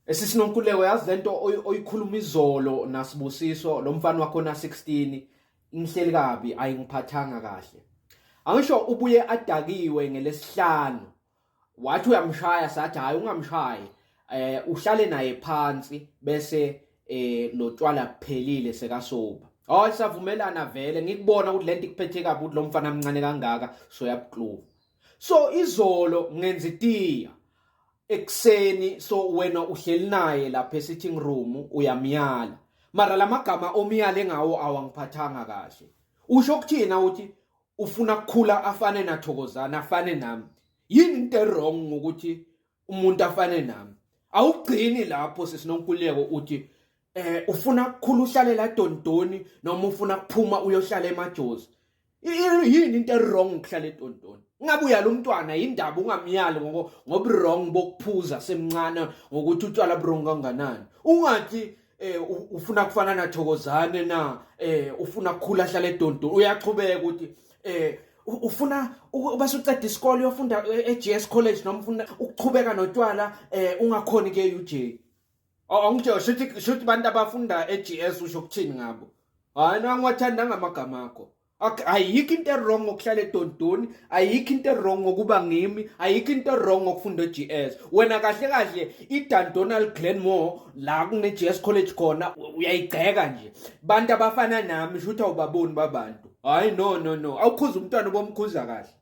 Esisinonkuleko yazi lento oyikhuluma izolo nasibusiso lo mfana wakho na 16 ngihleli kabi ayingiphathanga kahle. Angisho ubuye adakiwe ngelesihlanu wathi uyamshaya sathi hayi ungamshayi eh uhlale naye phansi bese eh lo tshwala kuphelile sekasoba. Hayi savumelana vele ngikubona ukuthi lento ikuphethe kabi ukuthi lo mfana mncane kangaka soyabukluva. So izolo ngenza itiya ekuseni so wena uhleli naye lapha esitting room uyamyala mara lamagama omyale ngawo awangiphathanga kahle usho ukuthina uthi ufuna kukhula afane nathokozana afane nami yini into wrong ngokuthi umuntu afane nami awugcini lapho sisinonkululeko uthi eh ufuna ukukhula uhlale la dondoni noma ufuna ukuphuma uyohlala emajozi yini into wrong ukuhlala edondoni ngabe uyala umntwana yindaba ungamyali ngoko ngoba wrong bokuphuza semncane ngokuthi utshwala wrong kanganani ungathi eh ufuna kufana nathokozane na eh ufuna ukukhula ahlale edondoni uyachubeka ukuthi eh ufuna base uceda isikole uyofunda e-GS College noma ufuna ukuchubeka notshwala eh ungakhoni ke UJ Awungitshela shuthi shuthi abantu abafunda e-GS usho ukuthini ngabo? Hayi nangiwathanda ngamagama akho. Ayikho into wrong ngokuhlala eDondoni, ayikho into wrong ngokuba ngimi, ayikho into wrong ngokufunda e-GS. Wena kahle kahle iDundonald Glenmore la kune GS College khona uyayigceka nje. Bantu abafana nami shuthi awubaboni babantu. Hayi no no no, awukhuza umntwana ubomkhuza kahle.